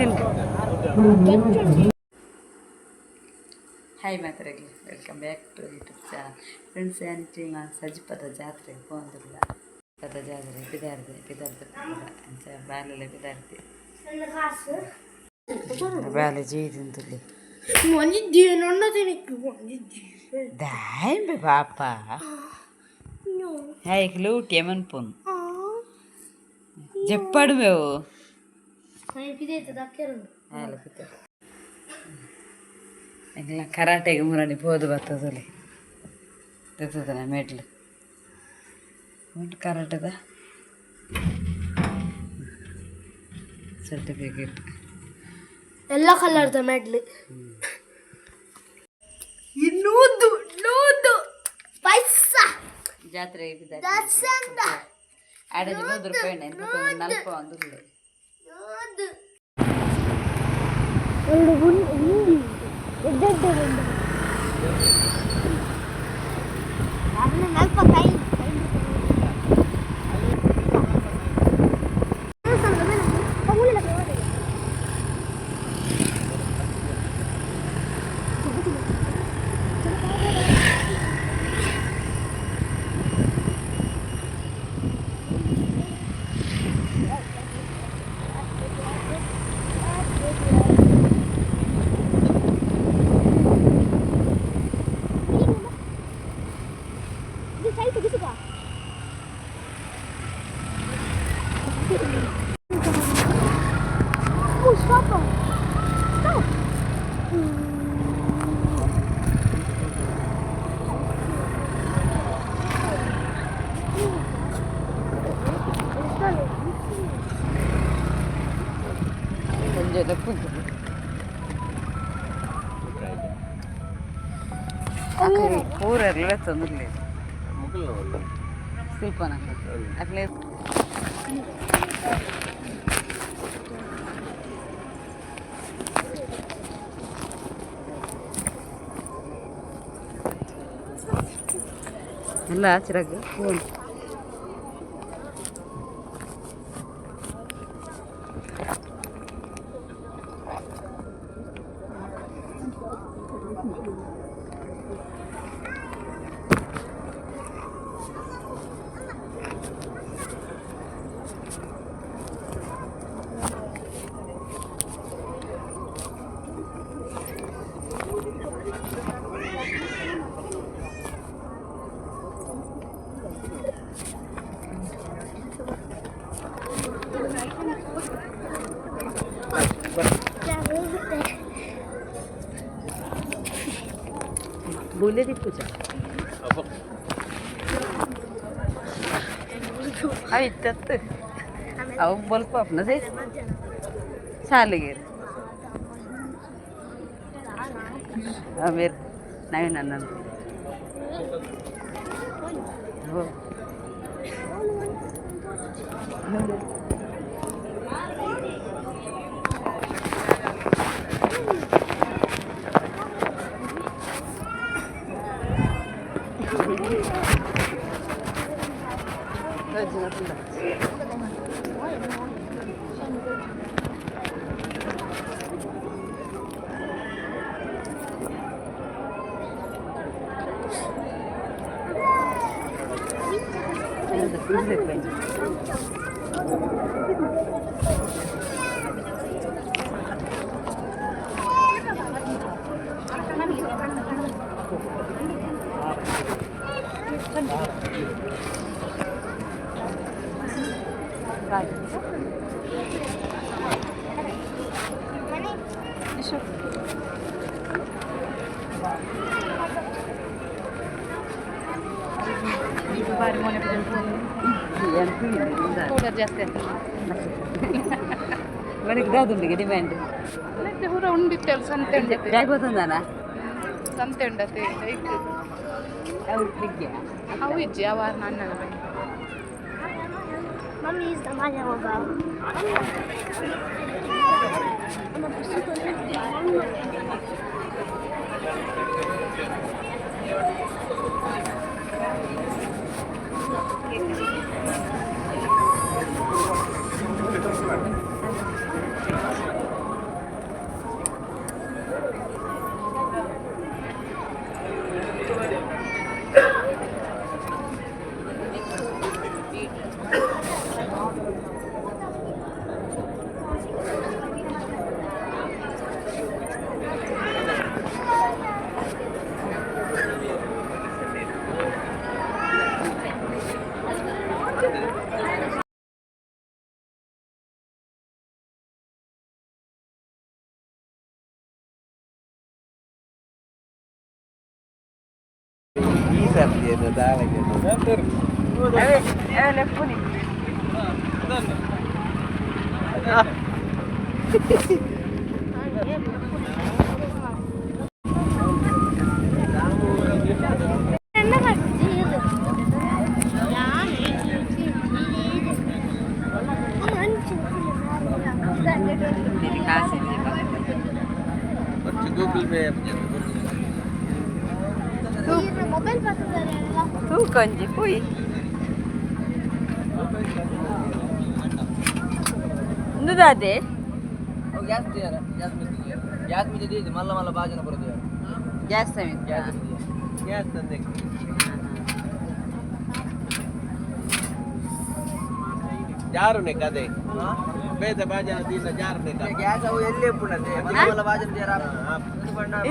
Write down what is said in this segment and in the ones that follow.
ತಿನ್ನು. ಹಾಯ್ ಮಾತ್ರೆಗೆ, welcome back to YouTube channel. Friends, ಎಂಚಿನ ಸಜಿಪದ ಜಾತ್ರೆ ಪೋಂದಿಲ್ಲ. ಪದ ಜಾತ್ರೆ ಪಿದಾರ್ದೆ ಪಿದಾರ್ದೆ ಅಂಚ ಬಾಲೆಲೆ ಪಿದಾರ್ದೆ ಬಾಲೆ ಜೀದಿಂದುಲ್ಲಿ. ದಾಯಂಬೆ ಪಾಪ ಹೈಕ್ ಲೂಟಿ ಮನ್ಪುನ್ ಜಪ್ಪಾಡು ಮೇವು. ಎಂಗ್ಲ ಕರಾಟೆಗೆ ಮುರಣಿ ಪೋದು ಬತ್ತದಲ್ಲಿ ತೆತ್ತದನ ಮೆಡ್ಲು ಉಂಟು ಕರಾಟೆದ ಸರ್ಟಿಫಿಕೇಟ್. ಎಲ್ಲ ಕಲರ್ದ ಮೆಡ್ಲ್. ನೂದು ನೂದು ಪೈಸಾ. ಜಾತ್ರೆ ಆಡಂಜಿ 100 ರೂಪಾಯಿ ಉಂಟು, ನಲ್ಪ ಒಂದು. ನೂದು ಎರಡು ಗುಂಡಿ ಎಡ್ಡೆಡ್ಡೆ ಗುಂಡು. ಅದನ್ನ ನಲ್ಪ ಕೈ. Oh, stop! Stop! ಒಂಜಿ ದಪ್ಪುಂಟು ಪೂರೆರ್ಲ ತೊಂದರೆ ಶಿಲ್ಪನ ಅಕ್ಲೆ. ಎಲ್ಲ ಚಿರಾಗ್ ಫೋನ್. ಬುಲೆ ದಿಪ್ಪುಜ ಆಯ್ತತ್ತು ಅವು ಬಲ್ಪ ಅಪ್ನದೇ ಸಾಲಿಗೆ ಮೇರ್ ನವೀನ್ ಅನ್ನ. हो. ಜಾಸ್ತಿ. ಮನೆಗೆ ದಾದುಂಡಿಗೆ ಡಿಮ್ಯಾಂಡ್. ಪೂರ ಉಂಡಿತ್ತೇಳು ಸಂತೆ ಉಂಡತೆ. ಬ್ಯಾಗ್ ಗೊತ್ತಂದಾನ. ಸಂತೆ ಉಂಡತೆ. ಅವು ಬಿಗ್ಗೆ. ಅವು ಇಜ್ಜಿ ಅವ ನನ್ನ ಬಗ್ಗೆ. Mummy is the man. ಲೆಪ್ಪುನಿ. Google Pay. ಮೊಬೈಲ್. ತೂಕೊಂಜಿ ಕುಯ್ ಉಂದುದಾದೆ. ಗ್ಯಾಸ್, ಗ್ಯಾಸ್, ಗ್ಯಾಸ್ ಮಿತಿ ಮಲ್ಲ ಮಲ್ಲ ಬಾಜನ ಬರೋದು. ಗ್ಯಾಸ್. ಗ್ಯಾಸ್, ಗ್ಯಾಸ್ ತಂದೆ. ಜಾರುನೆ ಕದೆ ಬೇತೆ ಬಾಜನ ದೀನ ಜಾರುನೆ. ಗ್ಯಾಸ್ ಅವು ಎಲ್ಲಿ ಉಪ್ಪುಂಡತೆ ಮಲ್ಲ ಮಲ್ಲ ಬಾಜನ ತೀರ.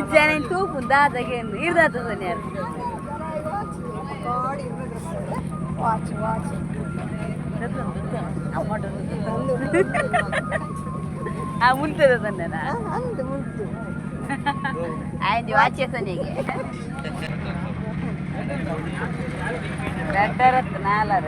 ಇಜ್ಜಾನೆ ತೂಪು ದಾದಗೆ ಇರ್ದಾತ ಸನ್ಯಾರ. Watch watch. ಆ ಮುಲ್ತದ ಸನ್ನೆನಾ? ಅಂದು ಮುದ್ದು. ಆಯ್ತು, ವಾಚ್ಯ ಸನ್ನೆಗೆ ರಡ್ಡರತ್ತು ನಾಲರ.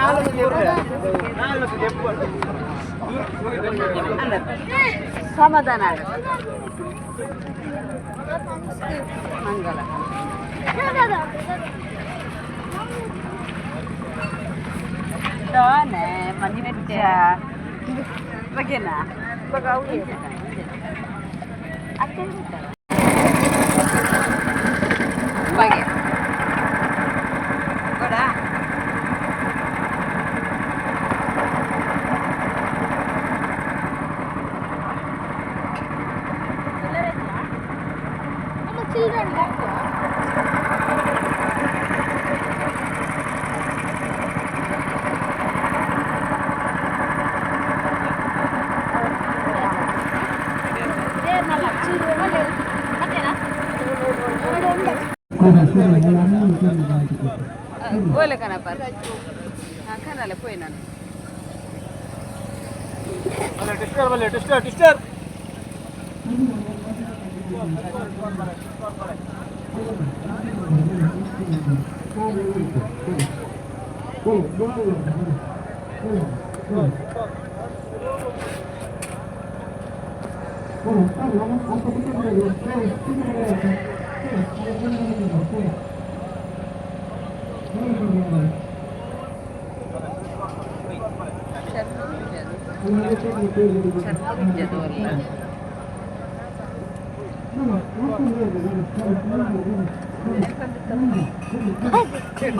ಅಲ್ಲ, ಗೇಮ್. ಸಮಾಧಾನ ಆಗುತ್ತೆ. ಮಂಗಲ. ದಾನೆ ಮನಿ ಮೆಚ್ಚ ಬಗೆನಾ ಬಗ. ಬಗೆ ಕೊಡಾ. ನಮ್ಮ ಚಿಲ್ಡ್ರನ್. ಓಲೆ ಕಣಪ್ಪ, ಕನಲೆ ಪೋಯ್ ನಾನು. ಟಿಸ್ಟರ್ ಬಲ್ಲೆ, ಟಿಸ್ಟರ್ ಟಿಸ್ಟರ್.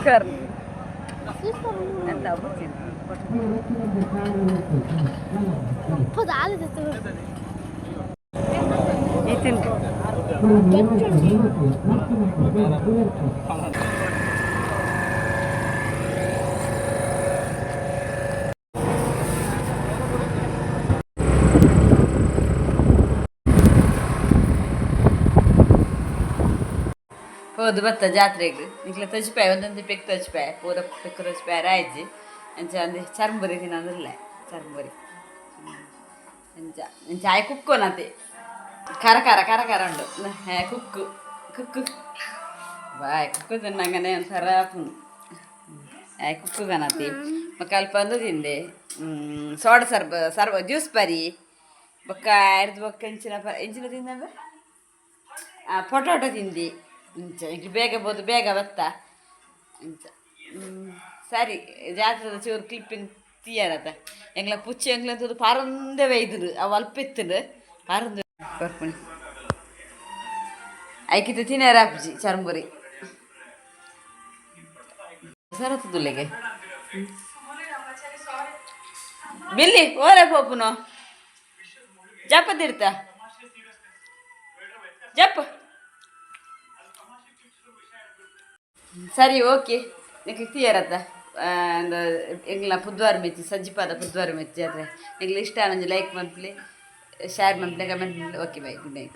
ಕರ್ ಎಂತ ಬುಚ್ಚಿನ. ಈ ತಿನ್ಕ. ಪೋದು ಬತ್ತ ಜಾತ್ರೆಗ್ ನಿಕ್ಲೆ ತೊಜಿಪಾಯ್ ಒಂದೊಂದು ಪೆಕ್ ತೊಜಿಪಾಯ್ ಪೂರ ಪೆಕ್ ತೊಜಿಪಾಯ್ ರಾಯ್ಜಿ. ಅಂಚ ಅಂದೆ ಚರ್ಂಬುರಿ ತಿನ್ನಂದ್ರಲ್ಲ, ಚರ್ಂಬುರಿ. ಅಂಚ ಅಂಚ ಆಯ್ ಕುಕ್ಕೋನತೆ ಖಾರ ಖಾರ ಖಾರ ಖಾರ ಉಂಡು. ಹೇ ಕುಕ್ಕು ಕುಕ್ಕು ಬಾಯ್ ಕುಕ್ಕು ತಿನ್ನಂಗನೆ ಒಂಥರ ಪುಂಡು. ಆಯ್ ಕುಕ್ಕು ಕನತಿ ಬೊಕ್ಕ ಅಲ್ಪ ಒಂದು ತಿಂದೆ ಸೋಡ ಸರ್ಬ ಸರ್ಬ ಜ್ಯೂಸ್ ಪರಿ. ಬೊಕ್ಕ ಅರ್ದು ಬೊಕ್ಕ ಇಂಚಿನ ಪ ಇಂಚಿನ ತಿಂದ ಪೊಟಾಟೊ ತಿಂದಿ. ಇಂಚ ಇಂಕ್ ಬೇಗ ಬೋದು ಬೇಗ ಬತ್ತ ಇಂಚ. ಸರಿ, ಜಾತ್ರೆದ ಚೂರು ಕ್ಲಿಪ್ಪಿಂಗ್ ತೀಯರತ. ಎಂಗ್ಲ ಪುಚ್ಚೆ ಎಂಗ್ಲ ತೂದು ಪಾರಂದೆ ಬೈದುಂಡು. ಅವು ಅಲ್ಪ ಇತ್ತುಂಡು ಪಾರಂದು ಬರ್ಪುಣಿ. ಐಕಿತ ತಿನ್ಯಾರ ಆಪುಜಿ ಚರ್ಮುರಿ ಸರತು ತುಲೆಗೆ. ಬಿಲ್ಲಿ ಓಲೆ ಪೋಪುನು ಜಪ್ಪದಿರ್ತ ಜಪ್ಪ. ಸರಿ, ಓಕೆ, ನಿಕ್ಲೆ ತೀಯರತ್ತ ಎಂಗ್ಲ ಪುದ್ವಾರ ಮೆಚ್ಚಿ, ಸಜ್ಜಿಪಾದ ಪುದ್ವಾರ ಮೆಚ್ಚಿ ಜಾತ್ರೆ. ನಿಕ್ಲೆ ಇಷ್ಟ ಒಂಜಿ ಲೈಕ್ ಮನ್ಪುಲೆ, ಶೇರ್ ಮನ್ಪುಲೆ, ಕಮೆಂಟ್ ಮನ್ಪುಲೆ. Okay, bye, good night.